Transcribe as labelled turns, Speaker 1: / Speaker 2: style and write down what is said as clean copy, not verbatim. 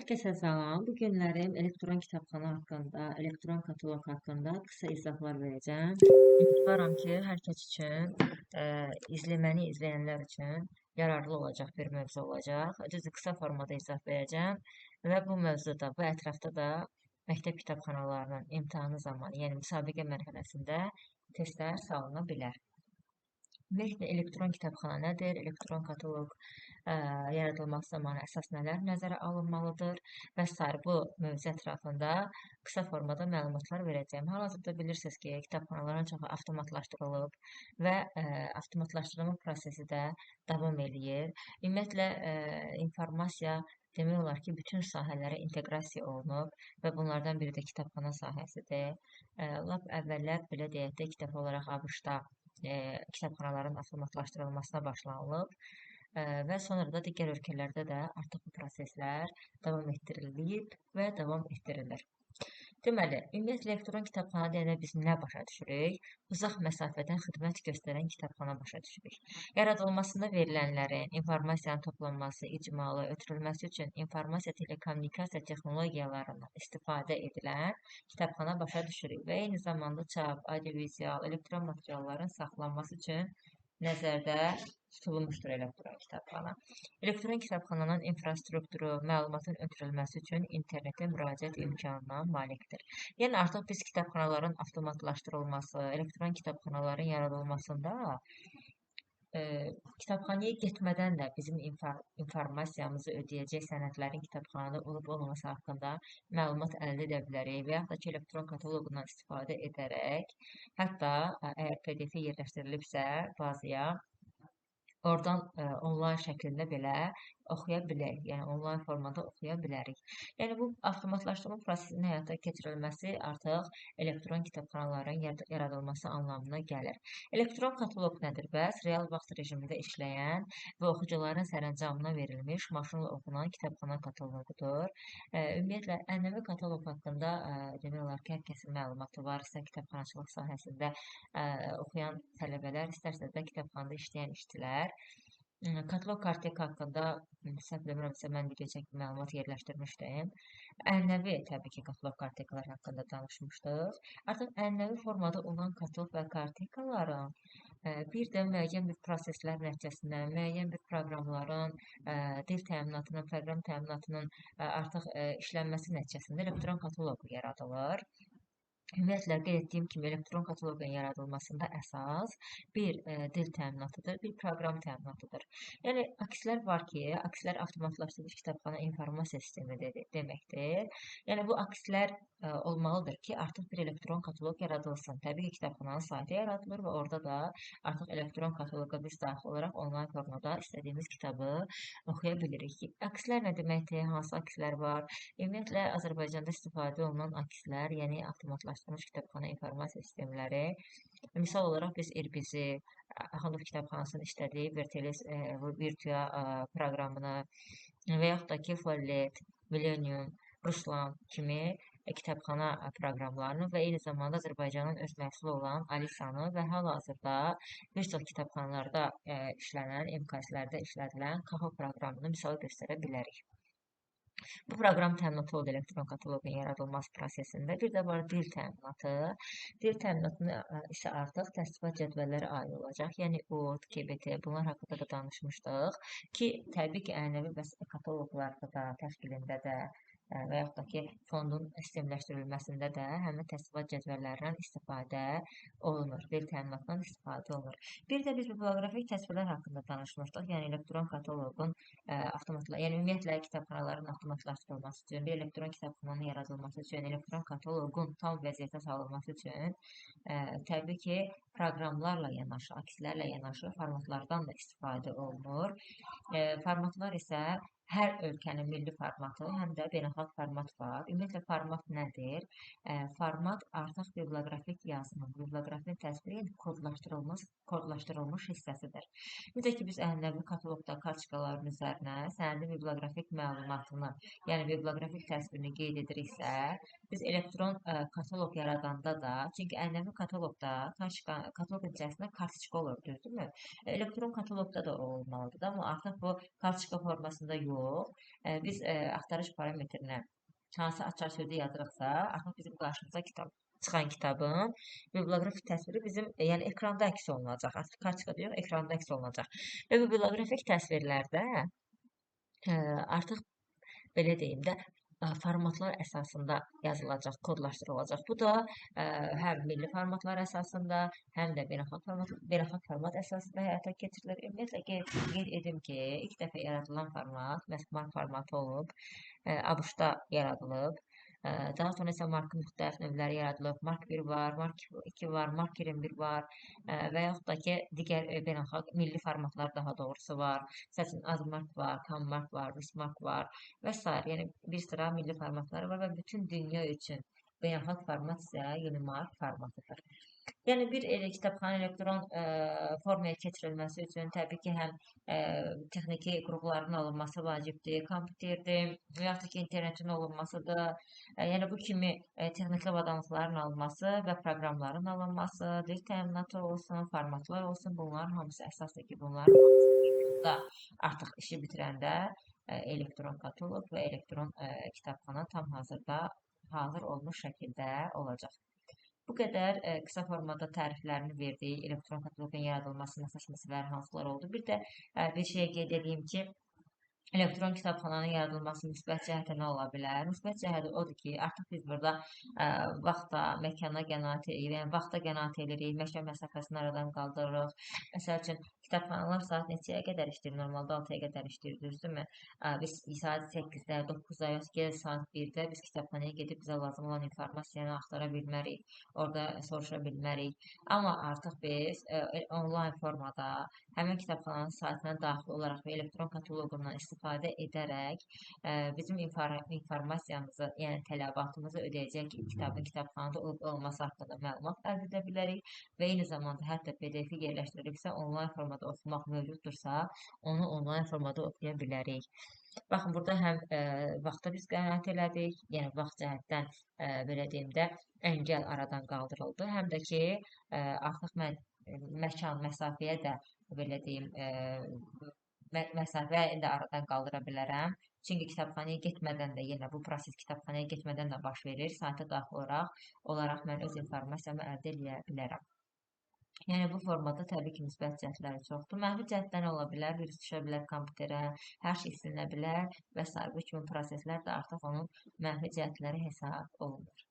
Speaker 1: Hər kəsə salam. Bu günlərim elektron kitabxana haqqında, elektron kataloq haqqında qısa izahlar verəcəm. Ümidvaram ki, hər kəs üçün, məni izləyənlər üçün yararlı olacaq bir mövzu olacaq. Düzdür, qısa formada izah verəcəm və bu mövzuda, bu ətrafda da məktəb kitabxanalarının imtahanı zamanı, yəni müsabiqə mərhələsində testlər salına bilər. Ümumiyyətlə, elektron kitabxana nədir? Elektron kataloq yaradılması zamanı əsas nələr nəzərə alınmalıdır və sair bu mövzu ətrafında qısa formada məlumatlar verəcəyim. Hal-hazırda bilirsiniz ki, kitabxanaların çoxu avtomatlaşdırılıb və avtomatlaşdırılma prosesi də davam eləyir. Ümumiyyətlə, informasiya demək olar ki, bütün sahələrə inteqrasiya olunub və bunlardan biri də kitabxana sahəsidir. Lap əvvəllər, belə deyək də, ilk dəfə olaraq ABŞ-da kitabxanaların avtomatlaşdırılmasına başlanılıb və sonra da digər ölkələrdə də artıq bu proseslər davam etdirilib və davam etdirilir. Deməli, ümumiyyətlə, elektron kitabxana deyəndə biz nə başa düşürük? Uzaq məsafədən xidmət göstərən kitabxana başa düşürük. Yaradılmasında verilənlərin, informasiyanın toplanması, icmalı, ötürülməsi üçün informasiya telekommunikasiya texnologiyalarından istifadə edilən kitabxana başa düşürük və eyni zamanda çap, audiovizual, elektron materialların saxlanması üçün nəzərdə tutulmuşdur elektron kitabxana. Elektron kitabxananın infrastrukturu məlumatın ötürülməsi üçün internetə müraciət imkanına malikdir. Yəni artıq biz kitabxanaların avtomatlaşdırılması, elektron kitabxanaların yaradılmasında kitabxanaya getmədən də bizim informasiyamızı ödəyəcək sənədlərin kitabxanada olub-olmaması haqqında məlumat əldə edə bilərik və yaxud da ki, elektron kataloqundan istifadə edərək, hətta əgər PDF yerləşdirilibsə bazıya, oradan onlayn şəklində belə oxuya bilərik. Yəni, onlayn formada oxuya bilərik. Yəni, bu avtomatlaşdırma prosesinin həyata keçirilməsi artıq elektron kitabxanaların yaradılması anlamına gəlir. Elektron kataloq nədir bəs? Real vaxt rejimində işləyən və oxucuların sərəncamına verilmiş maşınla oxunan kitabxana kataloqudur. Ümumiyyətlə, ənənəvi kataloq haqqında demək olar ki, hər kəsin məlumatı var. İstər kitabxanaçılıq sahəsində oxuyan tələbələr, istərsə də kitabxanada işləyən işçilər. Kataloq karteka haqqında səhv eləmirəmsə mən video çəkib məlumat yerləşdirmişdim. Ənənəvi təbii ki, kataloq kartekalar haqqında danışmışdıq. Artıq ənənəvi formada olan kataloq və kartekaların bir də müəyyən bir proseslər nəticəsində, müəyyən bir proqramların, dil təminatının, proqram təminatının artıq işlənməsi nəticəsində elektron kataloq yaradılır. Ümumiyyətlə, qeyd etdiyim kimi, elektron kataloqun yaradılmasında əsas bir dil təminatıdır, bir proqram təminatıdır. Yəni, akslər var ki, akslər avtomatlaşdırılmış kitabxana informasiya sistemi deməkdir. Yəni, bu akslər olmalıdır ki, artıq bir elektron kataloq yaradılsın. Təbii ki, kitabxananın saytı yaradılır və orada da artıq elektron kataloqa biz daxil olaraq onlayn formada istədiyimiz kitabı oxuya bilirik. Akslər nə deməkdir? Hansı akslər var? Ümumiyyətlə, Azərbaycanda istifadə olunan akslər, yəni avtomatlaşdırılmış kitabxana informasiya sistemləri. Misal olaraq biz İRBİZ-i, Axundov kitabxanasının işlədiyi Virtua proqramını və yaxud da ki, Follet, Millennium, Ruslan kimi kitabxana proqramlarını və eyni zamanda Azərbaycanın öz məhsulu olan Alisanı və hal-hazırda bir çox kitabxanalarda işlənən, MKS-lərdə işlədilən Kaho proqramını misal göstərə bilərik. Bu proqram təminatı oldu elektron kataloqun yaradılması prosesində. Bir də var dil təminatı. Dil təminatını isə artıq təsnifat cədvəlləri aid olacaq. Yəni UOD, KBT, bunlar haqqında da danışmışdıq ki, təbii ki, ənənəvi bəs kataloqlarda da, təşkilində də və yaxud da ki, fondun sistemləşdirilməsində də həmin təsnifat cədvəllərindən istifadə olunur, dil təminatından istifadə olunur. Bir də biz biblioqrafik təsvirlər haqqında danışmışdıq. Yəni, elektron kataloqun yəni ümumiyyətlə, kitabxanaların avtomatlaşdırılması üçün, bir elektron kitabxananın yaradılması üçün, elektron kataloqun tam vəziyyətə salınması üçün təbii ki, proqramlarla yanaşı, akslərlə yanaşı formatlardan da istifadə olunur. Formatlar isə hər ölkənin milli formatı, həm də beynəlxalq format var. Ümumiyyətlə, format nədir? Format artıq biblioqrafik yazının, biblioqrafinin təsviri, yəni kodlaşdırılmış hissəsidir. Necə ki, biz ənənəvi kataloqda kartçikaların üzərinə sənədin biblioqrafik məlumatını, yəni biblioqrafik təsvirini qeyd ediriksə, biz elektron kataloq yaradanda da, çünki ənənəvi kataloqda kataloq içərisində kartçika olur, düzdürmü? Elektron kataloqda da o olmalıdır, amma artıq bu kartçika formasında yox, kataloq biz axtarış parametrinə hansı açar sözü yazırıqsa, artıq bizim qarşımıza kitab çıxan kitabın biblioqrafik təsviri bizim, yəni ekranda əks olunacaq. Artıq kartçikada yox, ekranda əks olunacaq. Və biblioqrafik təsvirlərdə artıq belə deyim də, formatlar əsasında yazılacaq, kodlaşdırılacaq. Bu da həm milli formatlar əsasında, həm də beynəlxalq format əsasında həyata keçirilir. Ümumiyyətlə, qeyd edim ki, ilk dəfə yaradılan format məhz MARC formatı olub, ABŞ-da yaradılıb. Daha sonra isə MARC-ın müxtəlif növləri yaradılıb. MARC 1 var, MARC 2 var, MARC 21 var və yaxud da ki, digər beynəlxalq milli formatlar daha doğrusu var. Məsəl üçün, AzMark var, KanMark var, RusMark var və s. Yəni, bir sıra milli formatları var və bütün dünya üçün beynəlxalq format isə UniMark formatıdır. Yəni, bir kitabxana elektron formaya keçirilməsi üçün təbii ki, həm texniki qurğuların alınması vacibdir, kompüterdir, və yaxud da ki, internetin olunmasıdır. Yəni, bu kimi texniki avadanlıqların alınması və proqramların alınması, dil təminatı olsun, formatlar olsun, bunların hamısı əsasdır ki, bunların hamısı artıq işi bitirəndə elektron kataloq və elektron kitabxana tam hazırda hazır olmuş şəkildə olacaq. Bu qədər qısa formada təriflərini verdik. Elektron kataloqun yaradılmasının əsas məsələləri hansılar oldu. Bir də bir şey qeyd edeyim ki, elektron kitabxananın yaradılması müsbət cəhəti nə ola bilər? Müsbət cəhəti odur ki, artıq biz burada vaxta, məkana qənaət edirik, yəni vaxta qənaət edirik, məkan məsafəsini aradan qaldırırıq. Məsəl üçün, kitabxanalar saat neçəyə qədər işləyir? Normalda 6-ya qədər işləyir, düzdürmü? Biz saat 8-də, 9-da, yox ki, saat 1-də biz kitabxanaya gedib bizə lazım olan informasiyanı axtara bilmərik, orada soruşa bilmərik. Amma artıq biz onlayn formada həmin kitabxananın saytına daxil olaraq və elektron kataloqundan istifadə edərək bizim informasiyamızı, yəni tələbatımızı ödəyəcək kitabın kitabxanada olub olması haqqında məlumat əldə edə bilərik və eyni zamanda hətta PDF-i yerləşdirilibsə, onlayn formada oxumaq mövcuddursa, onu onlayn formada oxuya bilərik. Baxın, burada həm vaxta biz qənaət elədik, yəni vaxt cəhətdən belə deyim də, əngəl aradan qaldırıldı, həm də ki, artıq mən məkan, məsafəyə də belə deyim, məsafəni də aradan qaldıra bilərəm. Çünki kitabxanaya getmədən də yenə bu proses kitabxanaya getmədən də baş verir. Sayta daxil olaraq mən öz informasiyamı əldə eləyə bilərəm. Yəni, bu formada təbii ki, müsbət cəhətləri çoxdur. Mənfi cəhətdən ola bilər, virus düşə bilər kompüterə, hər şey silinə bilər və s. Bu kimi proseslər də artıq onun mənfi cəhətləri hesab olunur.